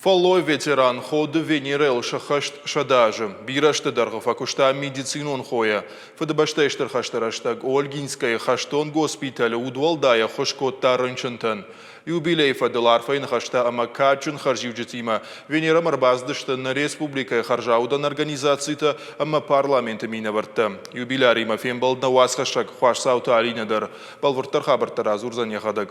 Фӕллой ветеран Ходы Венерӕйыл сӕххӕст 100 азы. Бирӕ азты дӕргъы фӕкуыста медицинон хойӕ. Фыдыбӕстӕйы Стыр хӕсты рӕстӕг Ольгинскӕйы хӕстон госпиталы удуӕлдай ӕххуыс кодта рынчынтӕн. Юбилейы фӕдыл арфӕйы ныхӕстӕ ӕмӕ кадджын хӕрзиуджытимӕ Венерӕмӕ ӕрбацыдысты нӕ республикӕйы хӕрзаудӕн организацитӕ ӕмӕ парламенты минӕвӕрттӕ. Юбиляримӕ фембӕлд нӕ уацхӕссӕг Хуасдзауты Алинӕ дӕр. Бӕлвырддӕр хабӕрттӕ радзурдзӕн йӕхӕдӕг.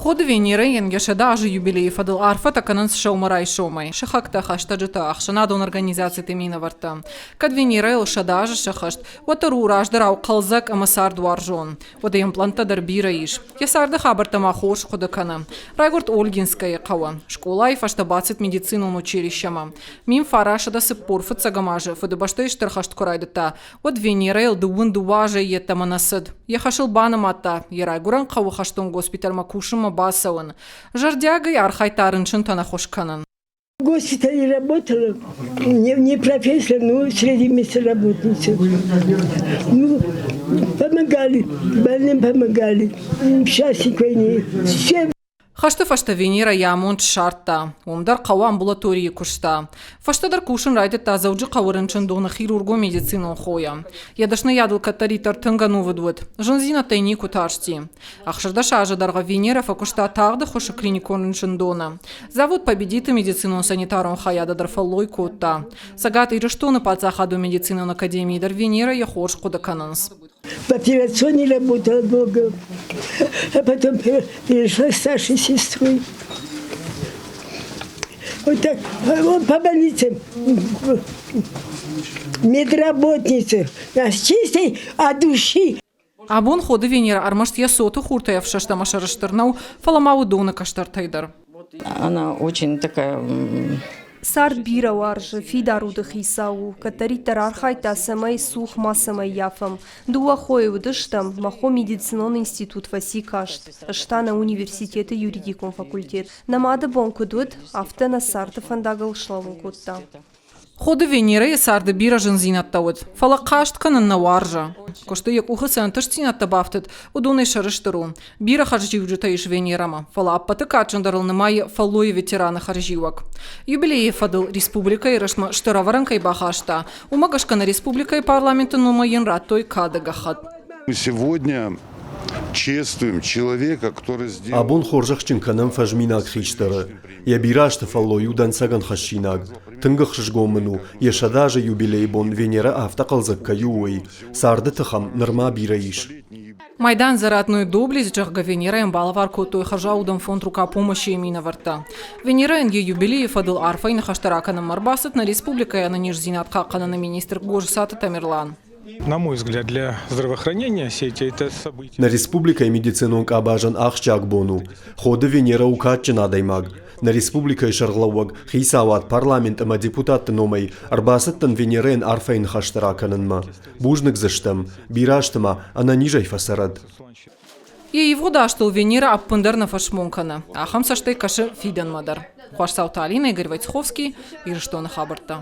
Ходы Венерӕйӕн йӕ 100 азы юбилейы фӕдыл арфӕтӕ кӕнынц сӕумӕрайсомӕй сыхӕгтӕ, хӕстӕджытӕ, ӕхсӕнадон организациты минӕвӕрттӕ. Кӕд Венерӕйыл 100 азы сӕххӕст, уӕддӕр у раздӕрау хъӕлдзӕг ӕмӕ цардуарзон. Уӕдӕ йӕм пълӕнттӕ дӕр бирӕ ис. Йӕ царды хабӕрттӕ ма хорз хъуыды кӕны. Райгуырд Ольгинскӕйы хъӕуы. Скъолайы фӕстӕ бацыд медицинон училищемӕ. 1945 азы Фыдыбӕстӕйы Стыр хӕст куы райдыдта, уӕд Венерӕйыл 22 азӕй йеддӕмӕ нӕ цыд. Йӕ хӕсыл банымадта, йӕ райгуырӕн хъӕуы хӕстон госпиталмӕ кусынмӕ бацӕуын. Зӕрдиагӕй архайдта рынчынтӕн ӕххуыс кӕнын. Госпитале работала, не, не профессор, но среди медработницы. Ну, помогали, больным помогали, участник войны. Все. Хӕсты фӕстӕ Венера йӕ амонд ссардта. Уым дӕр хъӕуы амбулаторийы куыста. Фӕстӕдӕр кусын райдыдта Дзӕуджыхъӕуы рынчындоны хирургон-медицинон хойӕ. Йӕ дӕсныйадыл кӕддӕриддӕр тынг ӕнувыд уыд. Зындзинӕдтӕй никуы тарсти. 16 азы дӕргъы Венера фӕкуыста тагъд ӕххуысы клиникон рынчындоны. Завод Победиты медицинон-санитарон хайады дӕр фӕллой кодта. Цӕгат Ирыстоны паддзахадон медицинон академийы дӕр Венера йӕ хорз хъуыды кӕнынц. В операционной работала долго, а потом перешла старшей сестрой. Вот так, он по больнице, медработница, нас чистой от души. Абон Ходы Венера ӕрмӕст йӕ цоты хуртӕй ӕфсӕст ӕмӕ сӕрыстыр нӕу, фӕлӕ ма уыдоны кӕстӕртӕй дӕр. Она очень такая Цард бирӕ уарзы, фидар уды хицау у, кӕддӕриддӕр архайдта, цӕмӕй цух мацӕмӕй ййафӕм. Дыууӕ хойы уыдыстӕм, мӕ хо медицинон институт фӕци каст, ӕз та нӕ университеты юридикон факультет. Нӕ мады бон куыд уыд, афтӕ нӕ царды фӕндагыл слӕууын кодта. Ходы Венерӕйы царды бирӕ зындзинӕдтӕ уыд, фӕлӕ хъаст кӕнын нӕ уарзы. Куысты йӕ къухы цы ӕнтыстдзинӕдтӕ бафтыд, уыдонӕй сӕрыстыр у. Бирӕ хӕрзиуджытӕ ис Венерӕмӕ, фӕлӕ ӕппӕты кадджындӕрыл нымайы фӕллойы ветераны хӕрзиуӕг. Юбилейы фӕдыл республикӕйы рӕзтмӕ стыр ӕвӕрӕн кӕй бахаста, уымӕ гӕсгӕ нӕ республикӕйы парламенты номӕй йын радтой кады гӕххӕтт. Сегодня чествуем человека, который сделал... Абон хорзӕхджын кӕнӕм фӕзминаг хистӕры. Йӕ бирӕ азты фӕллой у дӕнцӕгӕн хӕссинаг. Тынг ӕхсызгон мын у, йӕ 100 азы юбилейы бон Венерӕ афтӕ хъӕлдзӕг кӕй у, уый. Царды тых ӕм нырма бирӕ ис. Майдан «За родную доблесть», зӕгъгӕ, Венерӕйӕн балӕвар кодтой хӕрзаудӕн фонд «Рука помощи»-йы минӕвӕрттӕ. Венерӕйӕн йӕ юбилейы фӕдыл арфӕйы ныхӕстӕ ракӕнынмӕ ӕрбацыд нӕ республикӕйы ӕнӕниздзинад хъахъхъӕныны министр Гожысаты Тамерлан. На мой взгляд, для здравоохранения Осетии это событие. Нӕ республикӕйы медицинон къабазӕн ахсджиаг бон у. Ходы Венера у кадджын адӕймаг. Нӕ республикӕйы сӕргълӕууӕг, хицауад, парламент ӕмӕ депутатты номӕй ӕрбацыдтӕн Венерӕйӕн арфӕйы ныхӕстӕ ракӕнынмӕ. Бузныг дзы стӕм, бирӕ азты ма ӕнӕнизӕй фӕцӕрӕд. Йӕ ивгъуыд азтыл Венера ӕппындӕр нӕ фӕсмон кӕны. Ахӕм цӕстӕй кӕсы фидӕнмӕ дӕр. Хуасдзауты Алинӕ, Игорь Войцеховский, Ирыстоны хабӕрттӕ.